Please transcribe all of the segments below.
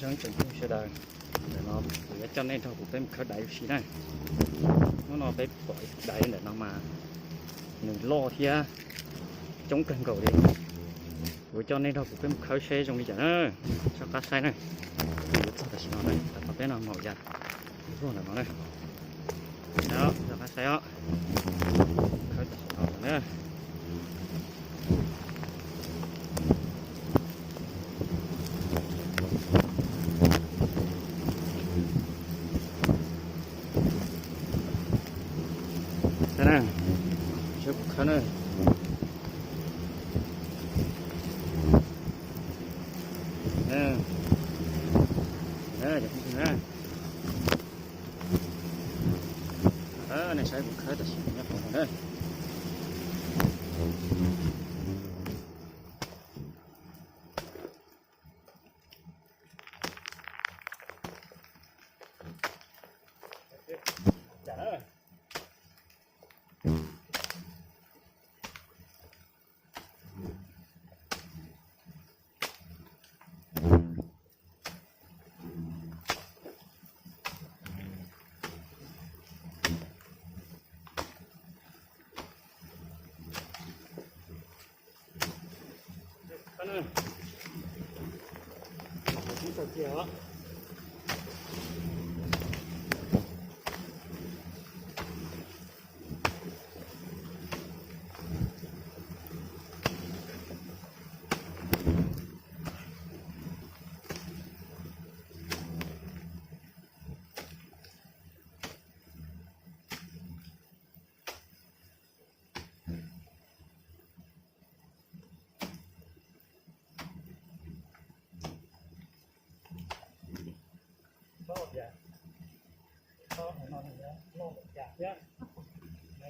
Tseem tseem sawv daws, ntawm no kuv yuav coj nej nrog kuv peb mus khawb daiv ua si na. Hnub no peb pom ib tug daiv ntawm no mas nws loj thiab coob kawg nkaus li. Kuv coj nej nrog kuv peb mus khawb seb zoo li cas na. Soj qab saib na. Yuav txog tam sim no na, tam qhov peb no maum yas luag ntawm no na. Soj qab saib os. Khawb tam sim no na. Saib kuv khawb na. Nej saib kuv khawb tam sim no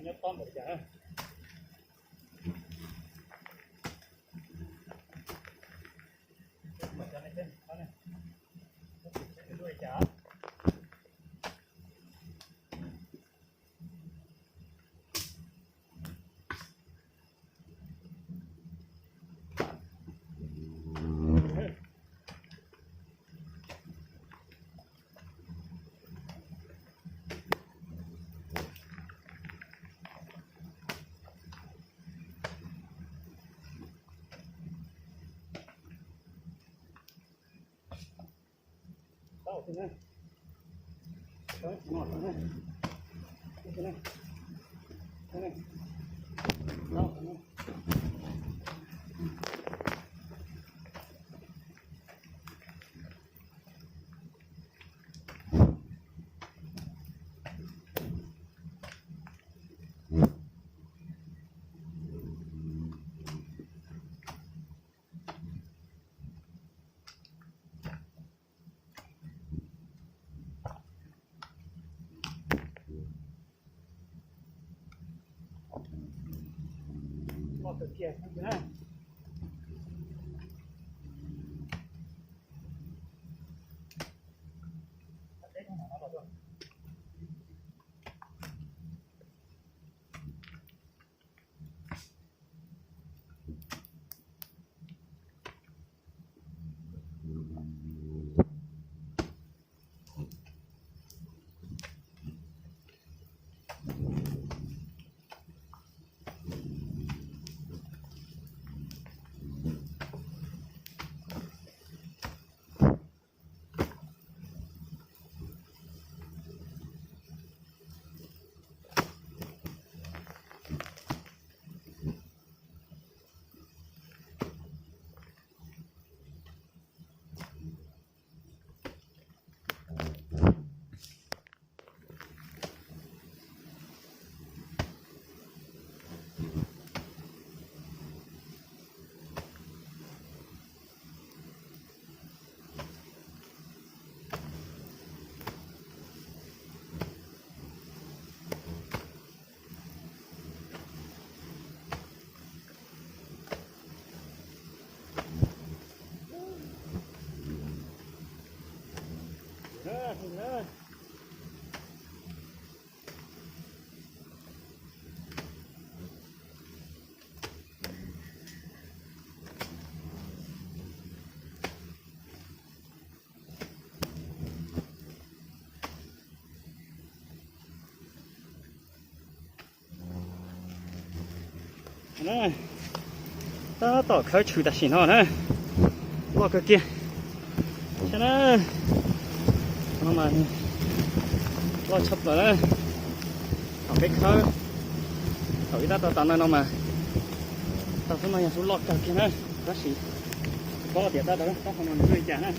nyob qhov no na. Na, tab tom khawb tshwm tam sim no na, loj kawg kiag. Saib na, no mas loj tshaj plaws na. Thaum peb khawb, thaum ib tab tau tas no mas, tau xub no yog xub loj kawg kiag na, tab sis tsis paub tias tab tau tab qhov no nws zoo li cas na.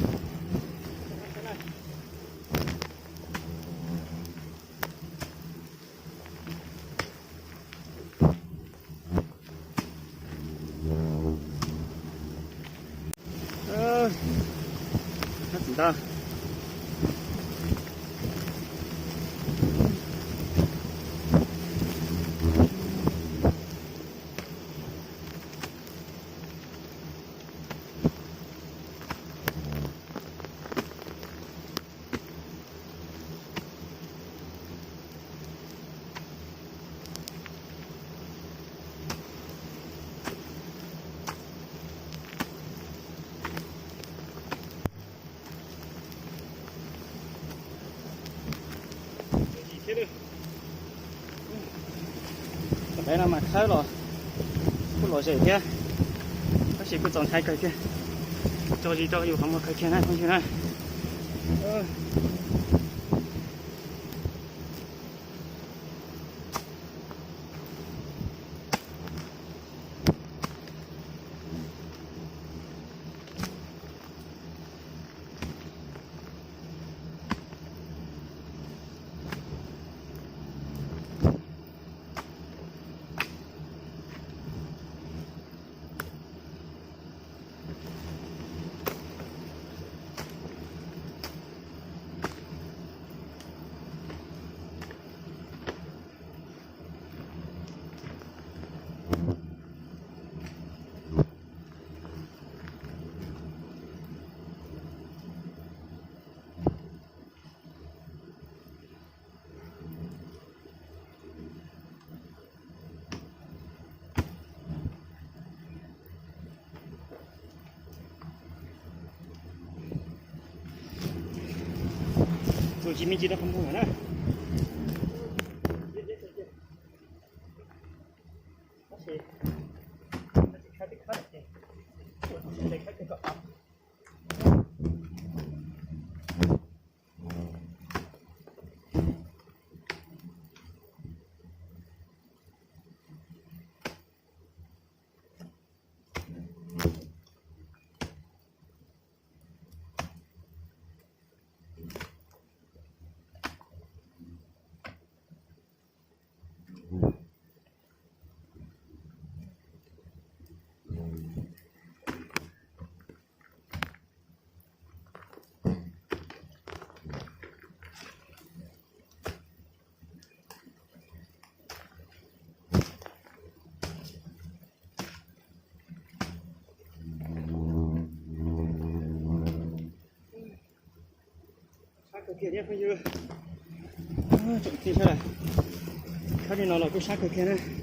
Tam no mas khawb los kuj lom zem thiab, tab sis kuj txaus ntshai kawg thiab. Tso zis rau yus qhov muag kawg kiag na phooj ywg na. Txuas tsis me ntsis rau qhov muag na. Sab kawg kiag thiab phooj ywg. Tsoom tij sawv daws, khawb li no los kuj sab kawg kiag na.